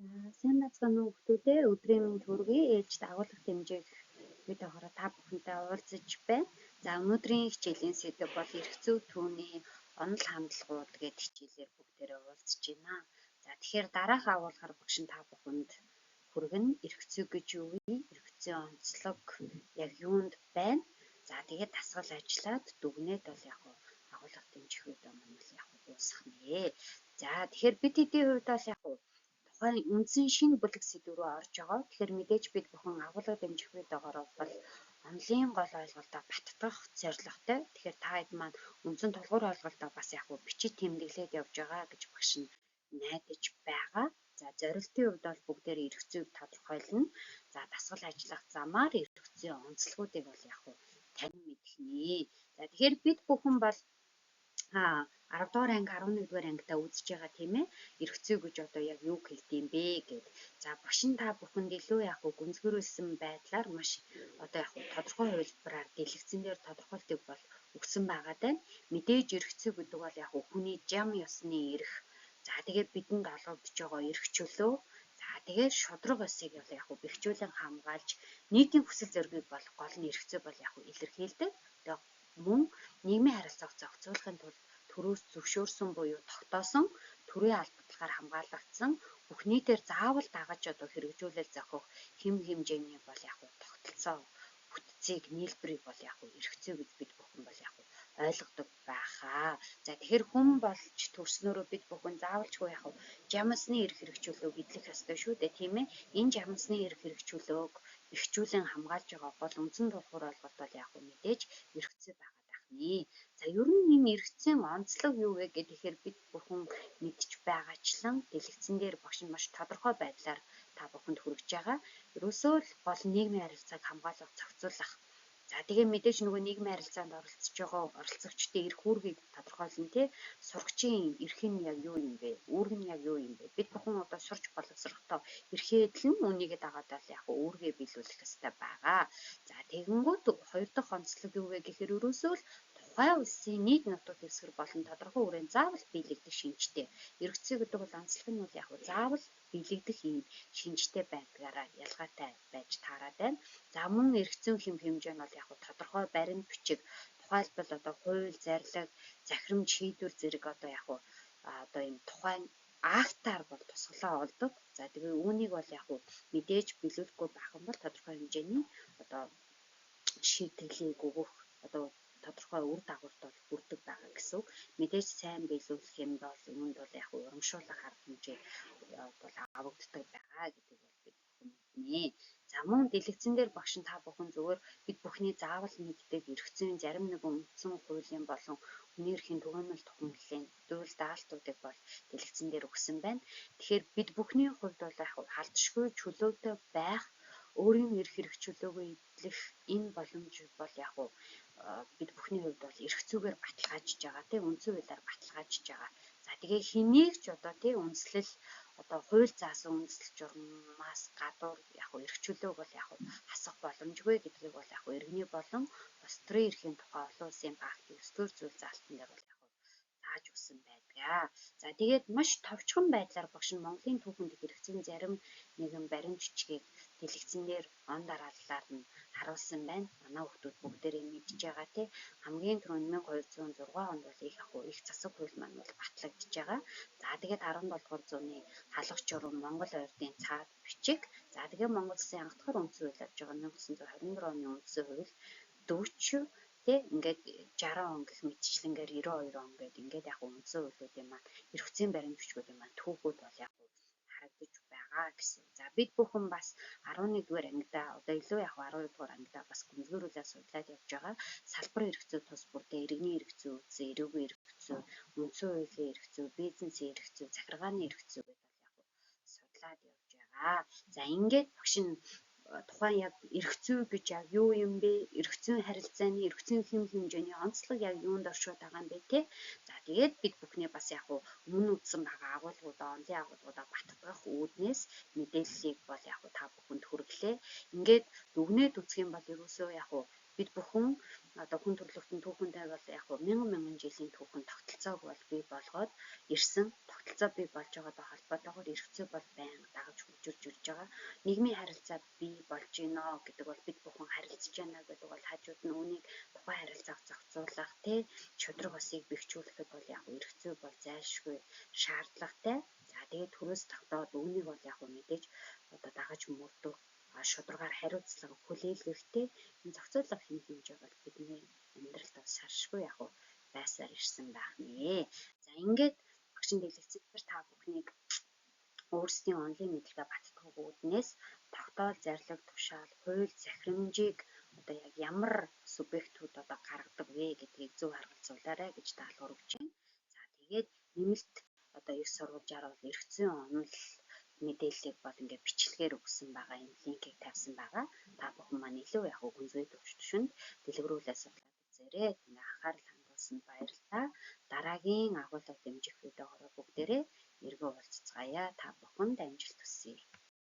За сайн байцгаана уу хүмүүстээ, өдрийн мэнд хүргэе. Ээлжит агуулга дэмжих видеогоор та бүхэнтэй уулзаж байна. За өнөөдрийн хичээлийн сэдэв бол эрх зүй түүний онол хандлагууд гэдэг хичээлээр бүгдээрээ уулзаж байна. За тэгэхээр дараах агуулгаар багш нь та бүхэнд хүргэнэ. Эрх зүй гэж юу вэ? Эрх зүйн онцлог яг юунд байна? За тэгээд дасгал ажиллаад дүгнээд бол яг агуулга дэмжих видео маань бол яг дуусах нэ. За тэгэхээр бид хэдийн хувьд бол яг тухайн үндсэн шинэ бүлэг сэдв рүү орж байгаа. Тэгэхээр мэдээж бид бүхэн агуулга дэмжих видеогоор бол онолын гол ойлголтоо баттгах зорилготой. Тэгэхээр та хэд маань үндсэн тулгуур ойлголтоо бас яг бичиж тэмдэглээд явж байгаа гэж багш нь найдаж байгаа. За зорилтын хувьд бол бүгдээр эрх зүйг тодорхойлно. За дасгал ажиллах замаар эрх зүйн онцлогуудыг бол яг танин мэдэх нэ. За тэгэхээр бид бүхэн бол 10 дугаар анги, 11 дугаар ангидаа үзэж байгаа, тийм ээ. Эрх зүй гэж одоо яг юу хэлдэм бэ гэд. За багш нь та бүхэнд илүү яг гүнзгийрүүлсэн байдлаар маш одоо яг тодорхой хувилбараар дэлгэцэн дээр тодорхойлтыг бол өгсөн байгаа даа. Мэдээж эрх зүй гэдэг бол яг хүний жам ёсны эрх. За тэгээд бидэнд олгогдож байгаа эрх чөлөө. За тэгээд шударга ёсыг бол яг бэхжүүлэн хамгаалж нийтийн хүсэл зоригийг бол гол нь эрх зүй бол яг илэрхийлдэг. Тэгээд мөн нийгмийн харилцааг зохицуулахын тулд төрөөс зөвшөөрсөн буюу тогтоосон төрийн албадлагаар хамгаалагдсан бүх нийтээр заавал дагаж одоо хэрэгжүүлэл зохих хэм хэмжээний бол яг тогтолцоо бүтцийг нийлбэрийг бол яг эрх зүй гэж бид бүхэн бол яг ойлгодог байхаа. За тэгэхээр хүн болж төрснөөрөө бид бүхэн заавалчгүй яг жамсны эрх хэрэгжүүлэлийг эдлэх ёстой шүү дээ, тийм ээ. Энэ жамсны эрх хэрэгжүүлэлийг бэхжүүлэн хамгаалж байгаа гол үндсэн тулгуур ойлголт бол яг мэдээж эрх зүй байгаа нэ. За ер нь энэ эрх зүйн онцлог юу вэ гэхээр бид бүхэн мэдж байгаачлан дэлгэцэн дээр багш нь маш тодорхой байдлаар та бүхэнд хүргэж байгаа. Ерөөсөө л гол нийгмийн харилцааг хамгаалах, зохицуулах. За тэгээ мэдээж нөгөө нийгмийн харилцаанд оролцож байгаа оролцогчдын эрх үүргийг тодорхойлно, тий. Сурагчийн эрх нь яг юу юм бэ? Үүрэг нь яг юу юм бэ? Бид бүхэн одоо сурч боловсрохдоо эрхээ эдлэн үүнийгээ дагаад бол яг үүргээ биелүүлэх ёстой байгаа. За тэгэнгүүт хоёр дахь онцлог юу вэ гэхээр ерөөсөө л тухайн улсын нийт нутаг дэвсгэр болон тодорхой хүрээнд заавал биелэгдэх шинжтэй. Эрх зүй гэдэг бол онцлог нь бол яг заавал биелэгдэх ийм шинжтэй байдгаараа ялгаатай байж таарад байна. За мөн эрх зүйн хэм хэмжээ нь бол яг тодорхой баримт бичиг, тухайлбал одоо хууль, зарлиг, захирамж, шийдвэр зэрэг одоо яг одоо ийм тухайн актаар бол тусгалаа олдог. За тэгээ үүнийг бол яг мэдээж биелүүлэхгүй байх юм бол тодорхой хэмжээний одоо шийтгэлийг өгөх одоо тодорхой үр дагаварт бол хүрдэг байгаа гэсэн үг. Мэдээж сайн биелүүлэх юм бол үүнд бол яг урамшуулах арга хэмжээ бол авагддаг байгаа гэдэг бол бид бүхэн мэднэ. За мөн дэлгэцэн дээр багш нь та бүхэн зүгээр бид бүхний заавал мэддэг эрх зүйн зарим нэгэн үндсэн хуулийн болон хүний эрхийн түгээмэл тухамлалын хууль даалтуудыг бол дэлгэцэн дээр өгсөн байна. Тэгэхээр бид бүхний хувьд бол яг халдшгүй чөлөөтэй байх, өөрийн эрх хэрэг чөлөөгөө эдлэх энэ боломж бол яг бид бүхний хувьд бол эрх зүйгээр баталгаажж байгаа, тийм үндсэн хуулиар баталгаажж байгаа. За тэгээ хэнийг ч одоо тийм үндэслэл одоо хууль заасан үндэслэл журмаас гадуур яг эрх чөлөөг бол яг хасах боломжгүй гэдгийг бол яг иргэний болон улс төрийн эрхийн тухай олон улсын пактын 9-р зүйл заалтан дээр бол яг зааж өгсөн байдаг. За тэгээд маш товчхон байдлаар багш нь Монголын түүхэнд эрх зүйн зарим нэгэн баримт бичгийг дэлгэцэн дээр он дарааллаар нь харуулсан байна. Манай хүмүүс бүгдээрээ мэдж байгаа, тий. Хамгийн түрүүнд 1206 онд бол их засаг хууль маань бол батлагдж байгаа. За тэгээд 17 дугаар зууны халах журам Монгол ойрдын цаад бичиг. За тэгээд Монгол улсын анх дахь үндсэн хууль авч байгаа 1924 оны үндсэн хууль 40 тий ингээд 60 он гэх мэтчлэнгээр 92 он гээд ингээд яг үндсэн хуулиудын маань эрх зүйн баримт бичгүүдийн маань түүхүүд бол яг харагдаж байгаа гэсэн. За бид бүхэн бас 11 дугаар ангидаа одоо илүү яг 12 дугаар ангидаа бас гүнзгийрүүлээ судлаад явж байгаа. Салбар эрх зүй тус бүрдээ иргэний эрх зүй үзсэн, эрүүгийн эрх зүй, үндсэн хуулийн эрх зүй, бизнесийн эрх зүй, захиргааны эрх зүй гэдэг бол яг судлаад явж байгаа. За ингээд багш нь тухайн яг эрх зүй гэж яг юу юм бэ? Эрх зүйн харилцааны, эрх зүйн хэм хэмжээний онцлог яг юунд оршууд байгаа юм бэ те? За тэгээд бид бүхний бас яг өмнө үзсэн байгаа агуулгуудаа, онлын агуулгуудаа баттгах үүднээс мэдээллийг бол яг та бүхэнд хүргэлээ. Ингээд дүгнээд үзэх юм бол ерөөсөө яг бид бүхэн Одоо хүн төрөлхтөн түүхэнтэй бол яг хуу мянган мянган жилийн түүхэн тогтолцоог бол бий болгоод ирсэн. Тогтолцоо бий болж байгаатай холбоотойгоор эрх зүй бол байнга дагаж хөгжирж ирж байгаа. Нийгмийн харилцаа бий болж гинэ гэдэг бол бид бүхэн харилцаж байна гэдэг бол хажууд нь үүнийг тухайн харилцааг зохицуулах, шударга ёсыг бэхжүүлэхэд бол яг эрх зүй бол зайлшгүй шаардлагатай. За, тэгээд төрөөс тогтоод үүнийг бол яг мэдээж одоо дагаж мөрдөх, шударгаар хариуцлага хүлээлгэхтэй энэ зохицуулах хэм хэмжээ бол бидний амьдралд бас саршгүй яг байсаар ирсэн байх нэ. За, ингээд багшийн дэлгэцээр та бүхнийг өөрсдийн онолын мэдлэгээ баттгах үүднээс тогтоол, зарлиг, тушаал, хууль, захирамжийг одоо яг ямар субъектүүд одоо гаргадаг вэ гэдгийг зөв харгалзуулаарай гэж даалгавар өгч байна. За, тэгээд нэмэлт одоо их сурвалжаар бол эрх зүйн онол мэдээллийг бол ингээд бичлэгээр өгсөн байгаа, юм линкийг тавьсан байгаа. Та бүхэн маань илүү яг гүнзгий түвшинд дэлгэрүүлээ судлаад үзээрэй. Ингээ анхаарал хандуулсанд баярлалаа. Дараагийн агуулга дэмжих видеогоор бүгдээрээ эргэн уулзацгаая. Та бүхэнд амжилт.